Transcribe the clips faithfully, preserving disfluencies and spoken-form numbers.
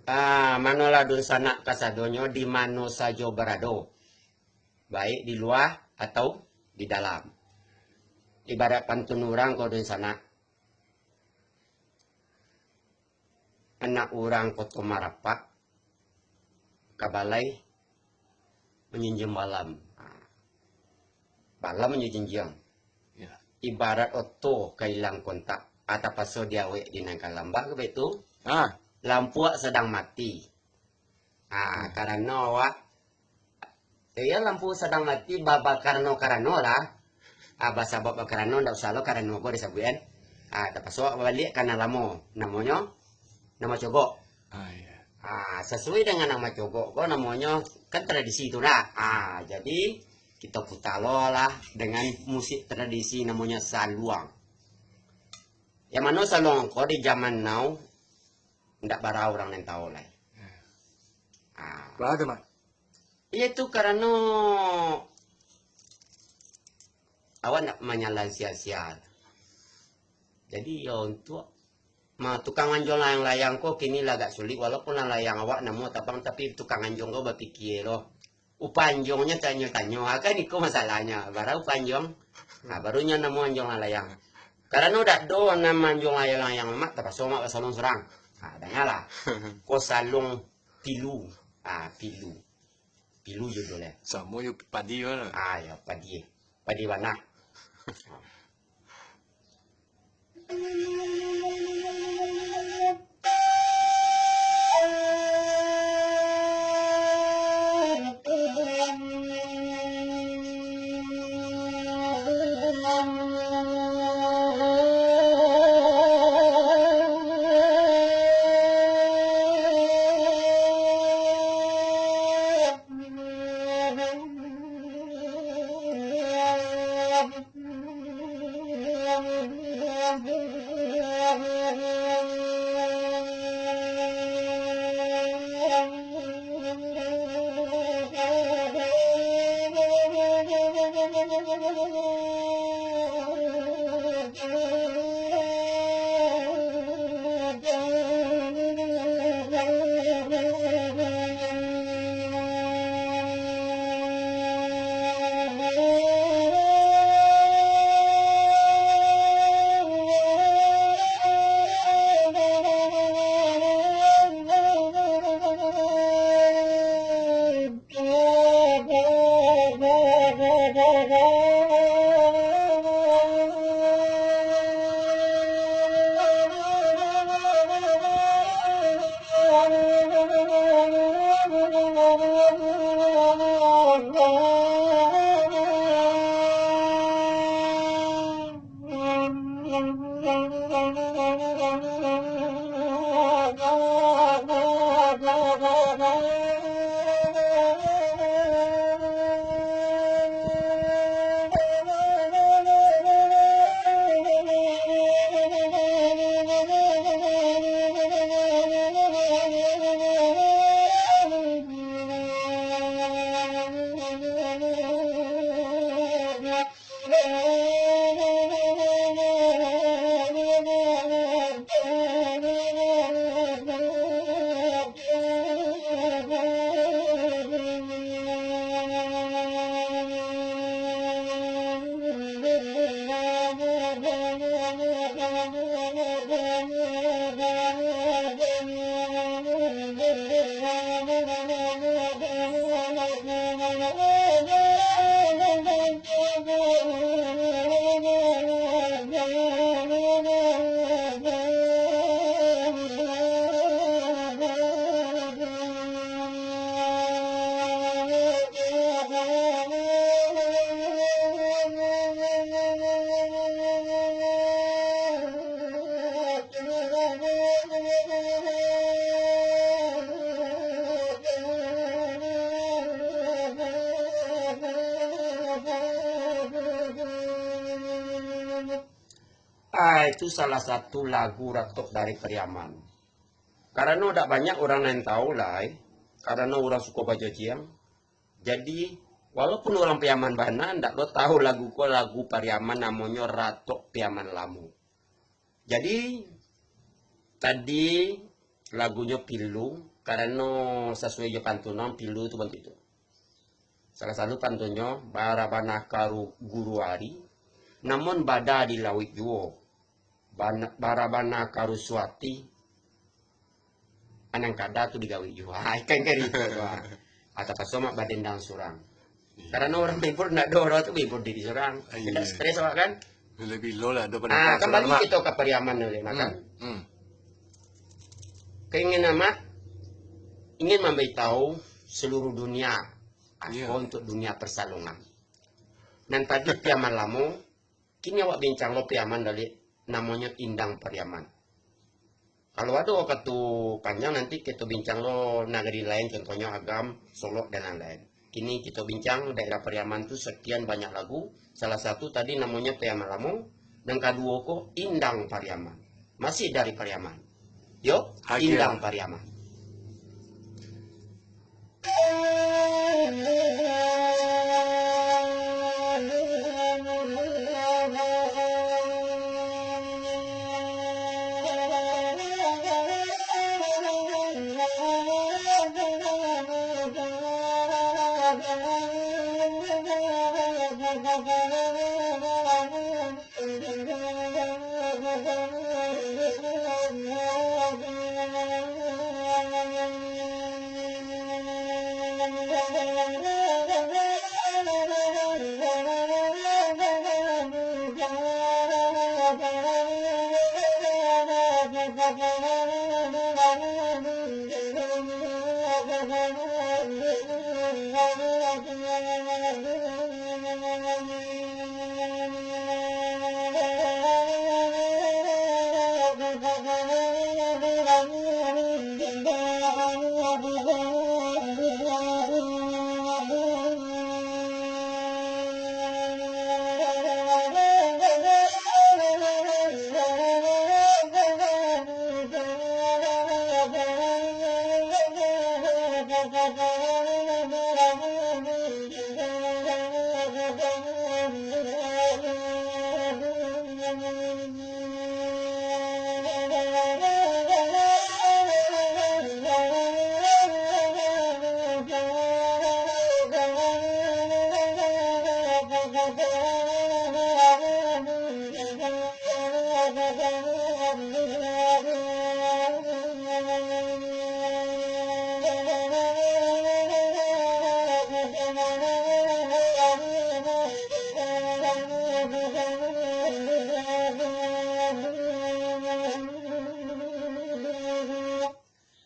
Ah, manolah dunsanak kasadonyo di mano sajo barado, baik di lua atau di dalam. Ibarat pantun urang ko dunsanak, anak urang Koto Marapak, ka balai manjinjiang balam. Ah, balam manjinjiang. Ya. Ibarat oto ka ilang kontak, ah, tapaso diawek di nan kalam. Baa ka baitu? Ah. Lampuak sadang mati. Ah, hmm. Karano awak, iyo, lampu sadang mati, ba-, bakarano-karano lah. Ah, basabab bakarano, ndak usah lo karano ko disabuik kan. Ah, tapaso awak babaliak ka nan lamo. Namonyo, nan macogok. Ah, iya. Ah, sasuai dengan nan macogok ko namonyo, kan tradisi tu lah. Ah, jadi, kito puta lo lah dengan musik tradisi namonyo saluang. Yang mano saluang ko di zaman now, ndak bara urang nan tau lai. Ah. Baa tu, Mak? Iyo tu karano awak ndak manyalang sia-sia. Jadi, yo, untuak ma-, tukang anjuang layang-layang ko kini lah agak sulik, walaupun lah layang awak namuah tabang, tapi tukang anjuang ko bapikia lo. Upah anjuangnyo tanyo-tanyo, ha, kan iko masalahnyo. Bara upah anjuang, ha, baru nyo namuah anjuang layang. Karano dak ado nan manjuang layang-layang, Mak, tapaso Mak basalong surang. Ha, dangalah. Ko salong pilu. Ha, pilu. Pilu judulnyo. Samo jo padi ko lah. Ha, yo, padi. Padi bana. Ah, itu salah satu lagu Ratok dari Pariaman. Karano dak banyak urang nan tau lai, karano urang suko bajojiang. Jadi, walaupun urang Piaman bana, ndak lo tau lagu ko lagu Pariaman, namonyo Ratok Piaman Lamo. Jadi, tadi lagunyo pilu, karano sasuai jo pantun, pilu tu bantuak itu. Salah satu pantunnyo, bara bana karu guru ari, namun bada di lauik juo. Bana, bara bana karu suati, anang kada tu digawik juo. Ha, ikan kari tu. Ha. Atau pasomak badendang surang. Iya. Karano urang menghibur ndak ado, urang tu menghibur diri surang. Ah, tidak iya. Stres awak kan? Lebih low lah, ada Ah, pendapat kembali surang, Mak. Kita ke Pariaman dulu, nah, kan? Hmm, hmm. Keinginan Mak ingin memberitahu seluruh dunia, Iya. atau untuk dunia persalongan. Nan tadi Piaman Lamo, kini awak bincang lo Piaman dari namonyo Indang Pariaman. Kalau ado wakatu panjang, nanti kito bincang lo nagari lain, contohnyo Agam, Solok, dan lain-lain. Kini kito bincang daerah Pariaman tu sekian banyak lagu. Salah satu tadi namonyo Piaman Lamo, dan kaduo ko Indang Pariaman. Masih dari Pariaman. Yo, Oke. Indang Pariaman.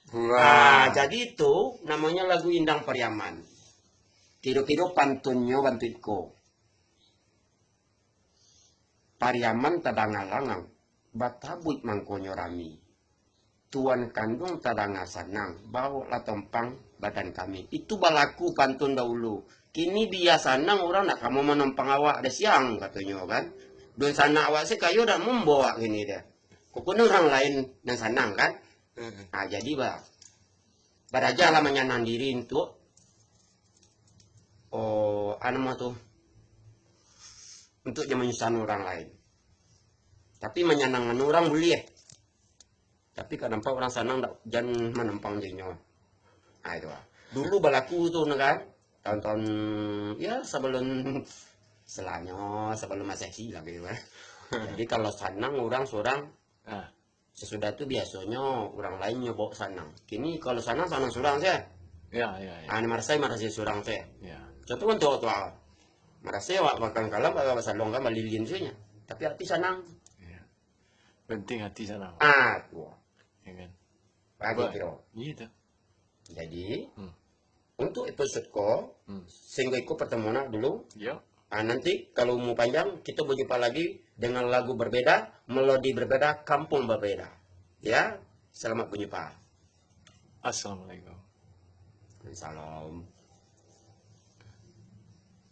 Wah. Ah, jadi itu namonyo lagu Indang Pariaman. Kiro-kiro pantunnyo bantuak iko. Pariaman tadanga langang, batabuik mangkonyo rami. Tuan kanduang tadanga sanang, bawoklah tompang badan kami. Itu balaku pantun dahulu. Kini bia sanang urang nak ka manompang awak, dah siang katonyo kan. Dunsanak awak se kayo dak mambaok kini dah. Pokoknyo urang lain nan sanang kan. Heeh. Ah, jadi ba-, barajalah manyanang diri untuak, oh, anu mah tu, untuak jan manyusahkan urang lain. Tapi manyanangkan urang buliah. Tapi kok nampak urang sanang, dak, jan manompang jo inyo. Ah, itu lah. Dulu balaku tu, nah, kan, tahun-tahun, ya, sabalum, selanyo, sabalum Masehi lah, gitu, kan. Jadi, kalau sanang urang surang, Ah. sasudah tu biasonyo urang lain nyo baok sanang. Kini kalau sanang, sanang surang sajo. Ya, ya, ya. Ah, ni marasai, marasai surang sajo. Ya. Contoh untuak tu, ah. Marasai awak bakangkalan, ba-, basalong kan, balilin sajo. Tapi ati sanang. Ya. Penting ati sanang. Ah, tu. Ya kan? Bagi Ba-, kiro. Iya tu. Jadi, Hmm. untuk episode ko, Hmm. sehinggo iko pertemuan dulu. Ya. Ah, nanti kalau mau panjang, kita berjumpa lagi dengan lagu berbeda, melodi berbeda, kampung berbeda. Ya, selamat berjumpa. Assalamualaikum. Salam.